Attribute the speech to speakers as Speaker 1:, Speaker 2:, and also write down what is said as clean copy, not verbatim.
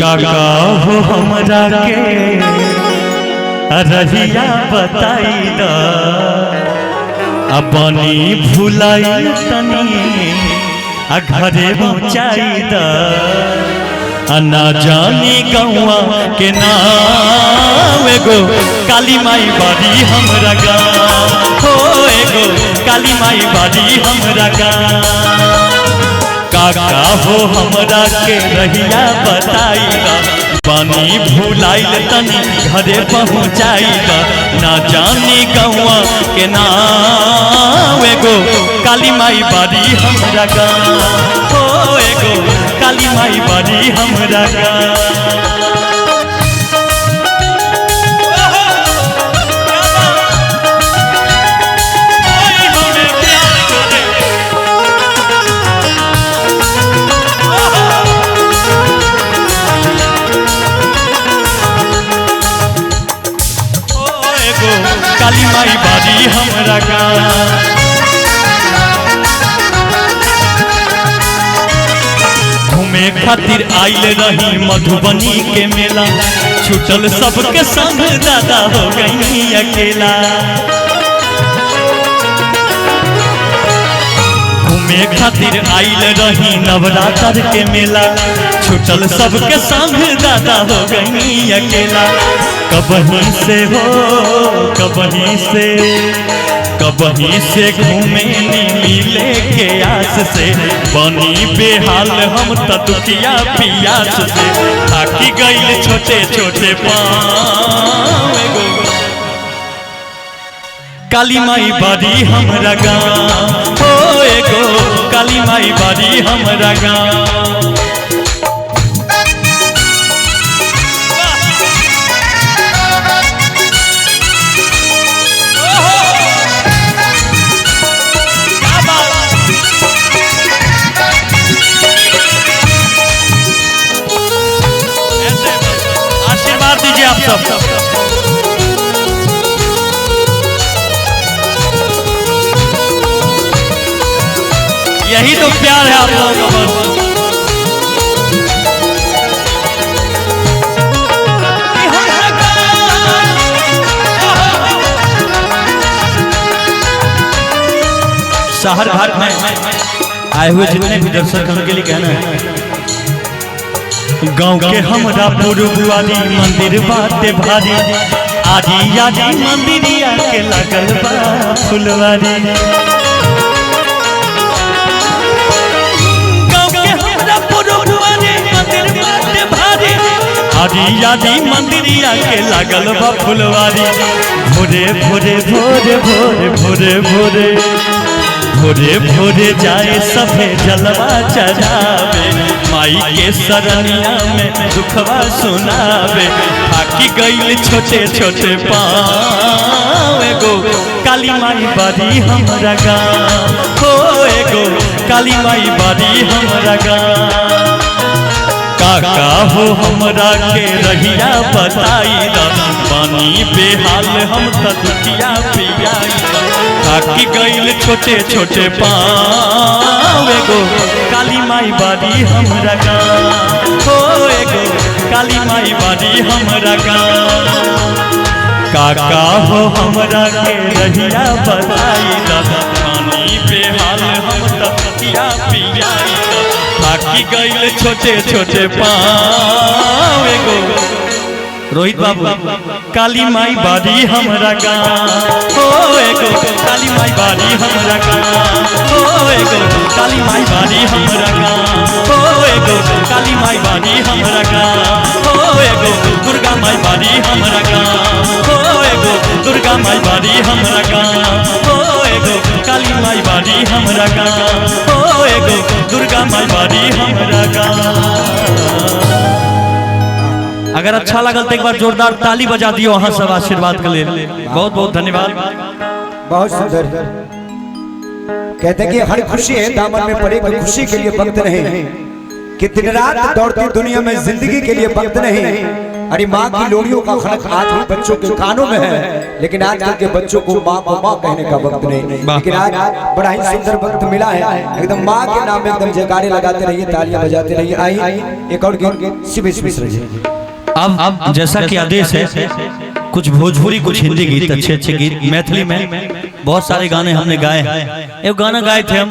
Speaker 1: काका हो हमरा के रहिया बताई द, अपनी भुलाई तनी आ घरे पहुँचाई द, ना जानी गौआ के नाम एगो काली माई बारी हमरा गाँव, हो एगो काली माई बारी हमरा गाँव। काका हो हमरा के रहिया बताई द, पानी भुलाइल तनी घरे पहुँचाई द, ना जानी गौआ के नाम एगो काली माई बारी हमरा गाँव, हो एगो काली माई बारी हमरा गाँव। काली माई बारी हमरा गाँव। घूमे खातिर आइल रही मधुबनी के मेला, छूटल सबके संग दादा हो गई अकेला। घूमे खातिर आइल रही नवरात्र के मेला, छूटल सबके संग दादा हो गई अकेला। कबही से हो कबही से कबही से घूमे मिले के आस से, बनी बेहाल हम त दुखिया पियास से, थाकी गईल छोटे छोटे पाँव एगो काली माई बारी हमरा गाँव, हो एगो काली माई बारी हमरा गाँव। आशीर्वाद दीजिए आप सब। यही तो प्यार है आप लोगों का। शहर घाट में आए हुए जितने भी दर्शक हैं उनके लिए कहना है, गाँव के हमरा पुरबुआरी मंदिर बाटे भारी, आजी आजी मंदिरिया के लगल बा फुलवारी। गाँव के हमरा पुरबुआरी मंदिर बाटे भारी, आजी आजी मंदिरिया के लगल बा फुलवारी। भोरे भोरे भोरे भोरे भोरे भोरे भोरे भोरे जाए सभे जलवा चढ़ावे, माई के सरनिया में दुखवा सुनावे, थाकी गईल छोटे छोटे पाँव एगो काली माई बारी हमरा गाँव, हो एगो काली माई बारी हमरा गाँव। काका हो हमरा के रहिया बताई द, पानी बेहाल हम त दुखिया पियाई द, थाकी गईल छोटे छोटे पाँव एगो काली माई बारी हमरा गाँव, हो एगो काली माई बारी हमरा गाँव। काका हो हमरा के रहिया बताई द, पानी बेहाल हम त दुखिया पियाई द, थाकी गईल छोटे छोटे पाँव एगो रोहित बाबू काली माई बारी हमरा गाँव, हो एगो काली माई बारी हमरा गाँव, हो एगो काली माई बारी हमरा गाँव, हो एगो काली माई बारी हमरा गाँव, हो एगो दुर्गा माई बारी हमरा गाँव, हो एगो दुर्गा माई बारी हमरा गाँव, हो एगो काली माई बारी हमरा गाँव, हो एगो दुर्गा माई बारी हमरा गाँव। अगर अच्छा लगल तो एक बार जोरदार ताली बजा दियो अहाँ सब आशीर्वाद के लिए। बहुत बहुत धन्यवाद।
Speaker 2: बहुत सुंदर। कहते हैं कि हर खुशी है दामन में पड़े खुशी के लिए वक्त नहीं, कि दिन रात दौड़ती दुनिया में जिंदगी के लिए वक्त नहीं। अरे माँ की लोरियों का खनक आज भी बच्चों के कानों में है, लेकिन आजकल के बच्चों को माँ को माँ कहने का वक्त नहीं। लेकिन आज बड़ा ही सुंदर वक्त मिला है, एकदम माँ के नाम में एकदम जयकारे लगाते रहिए, तालियां बजाते रहिए। आई एक और गीत शिवेश मिश्र जी।
Speaker 1: अब जैसा कि आदेश है, कुछ भोजपुरी कुछ हिंदी गीत, अच्छे अच्छे गीत। मैथिली में बहुत सारे गाने हमने गाए हैं। एक गाना गाए थे हम,